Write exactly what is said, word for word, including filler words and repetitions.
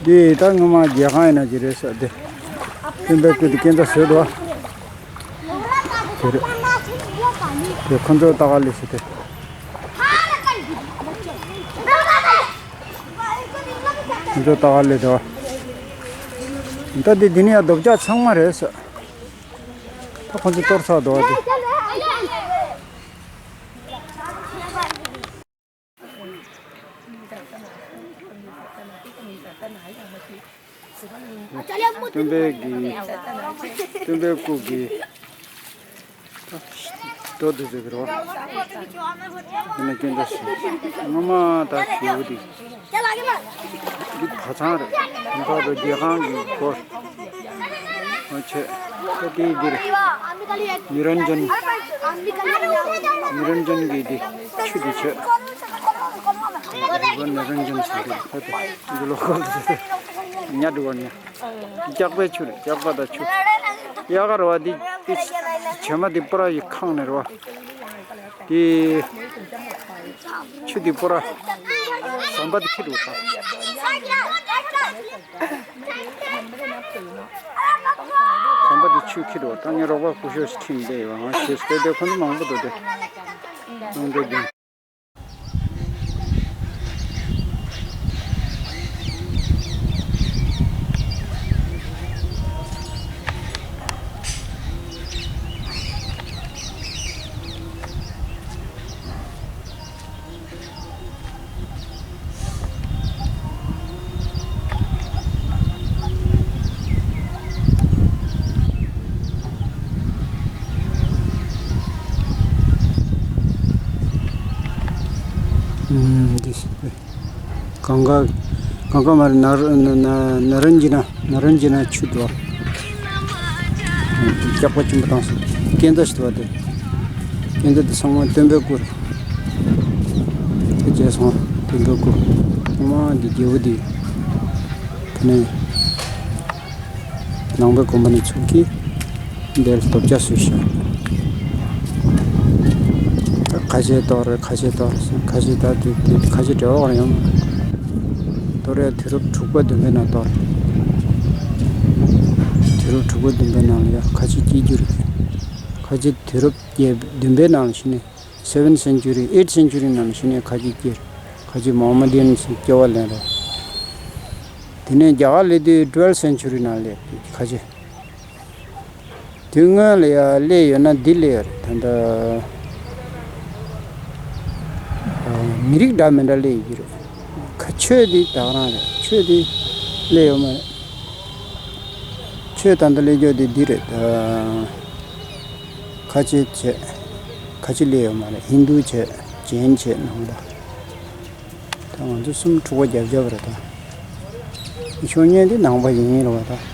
འདི་ད་ངོ་མ་རྒྱལ་ཁང་ཡིན་ན་ཅི་རེད་ཟེར་དེ། སྟོན་པའི་སྐུ་དེ་སྐྱེ་འཚར་བཟོས་འདུག་བ། དེ་རེད། དེ་ཁོ་ཚོ་ལྟ་ག་སླེབས་ཟེར་དེ། ཁོ་ཚོ་ལྟ་ག་སླེབས་འདུག་བ། ད་དེ་འདི་ནི་ཡང་རྡོ་བཀྱག་ཚང་མ་རེད་ཟེར། ད་ཁོ་ཚོ་གཏོར་ཚར་འདུག་བ་དེ། སྟོན་པའི་གི། སྟོན་པའི་སྐུ་གི། རྡོ་འདི་ཟེར་གི་རེད་བ། ཡིན་ན་སྐྱོན་འདྲ་ཞིག་སྔོན་མ་ད་རྒྱལ་པོ་འདི། འདི་ག་ཚང་རེད། འདི་ད་རྒྱལ་ཁང་གི་སྐོར། ཨོ་ཆེ། ད་དེ་འདིར། ནི་རན་ཇན། ནི་རན་ཇན་གྱི་འདི། ཆུ་འདི་ཆེ། རི་བོ་ནི་རན་ཇན་ཟེར་གི་ད་དེ། འདི་ལོ་ཁོ་ཉ་འགྲོ་བ་ཉ། སྐྱག་པའི་ཆུ་རེད། སྐྱག་པ་དང་ཆུ། དབྱར་ཁ་རེད་བ་འདི། འདི་བྱེ་མ་འདི་པུ་ར་ཡི་ཁེངས་ནས་རེད་བ། དེ། ཆུ་དེ་པུ་ར། ཟམ་པ་དེ་ཁྱེར་འགྲོ་དང་། ཟམ་པ་དེ་ཆུ་ཁྱེར་འགྲོ་དང་། ངས་རོགས་པ་སྐུ་ཞབས་ཤིག་ཁྲིད་བསྡད་ཡོད། ང་ཞེས་སྐད་དེ་ཁོ་ཚོ་མང་པོ་འདུག་སྟེ། ཡོང་འགྲོ་རྒྱུ། ཨུམ། འདི་ཞིག་པས། གངྒཱ། གངྒཱ་མ་རེད། ན་ན་ན་ན་རན་ཇི་ན། ན་རན་ཇི་ན་ཆུ་འདུག་བ། སྐྱག་པ་ཆེན་པོ་བཏང་སོང་། སྐས་འཛེག་ཞིག་འདུག་བ་དེ། སྐས་འཛེག་དེ་ཚང་མ་སྟོན་པའི་སྐུ་རེད། དེ་རྗེས་སོང་སྟོན་པའི་སྐུ། ཚང་མ་འདི་རྒྱལ་པོ་འདི། དེ་ནས། ནང་པའི་དགོན་པ་ནས་ཚུགས་ཀྱིས། འདིར་རྡོ་བཀྱག་བཟོས་ཤག་ད་ཁ་ཆེ་གཏོར་རེད། ཁ་ཆེ་གཏོར་རེད། ཁ་ཆེ་ད་དེ་དེ་ཁ་ཆེ་འབྲེལ་བ་གང་ཡང་མེད། གཏོར་ཡ་དུས་རབས་དྲུག་པ་བདུན་པའི་ནང་གཏོར། དུས་རབས་དྲུག་པ་བདུན་པའི་ནང་ལ་ཡ་ཁ་ཆེ་སྐྱེ་རྒྱུ་རེད། ཁ་ཆེ་དུས་རབས་བརྒྱད་བདུན་པའི་ནང་ལ་གཞི་ནས་seventh century eighth century ནང་ལ་གཞི་ནས་ཁ་ཆེ་སྐྱེ། ཁ་ཆེ་མོ་ཧམ་མ་ཌི་ཡན་སྐྱེ་བ་ལེན་རེད། དེ་ནས་རྒྱ་གར་སླེབས་དུས་twelfth century ནང་སླེབས། ཁ་ཆེ། དུས་སྔོན་ལ་ཡ་སླེབས་ཡོད་ན་འདི་སླེབས་ཡོད་རེད། ད་ལྟ་མི་རིགས་འདྲ་མི་འདྲ་སླེབས་ཡོད་ཀྱི་རེད། ཁ་ཆོས་འདི་ད་ག་རང་རེད། ཆོས་འདི་སླེབས་ཡོད་མ་རེད། ཆོས་ད་ལྟ་སླེབས་རྒྱུ་འདི་འདི་རེད། ད་ཁ་ཆེ་བྱས། ཁ་ཆེ་སླེབས་ཡོད་མ་རེད། ཧིན་དུ་བྱས། ཇེན་བྱས། ནང་པ། ད་ང་ཚོ་གསུམ་འཁྲུག་པ་རྒྱབ་རྒྱབ་རེད་ད། ཤོ་ཉན་འདི་ནང་པ་ཡིན་རེད་བ་ད།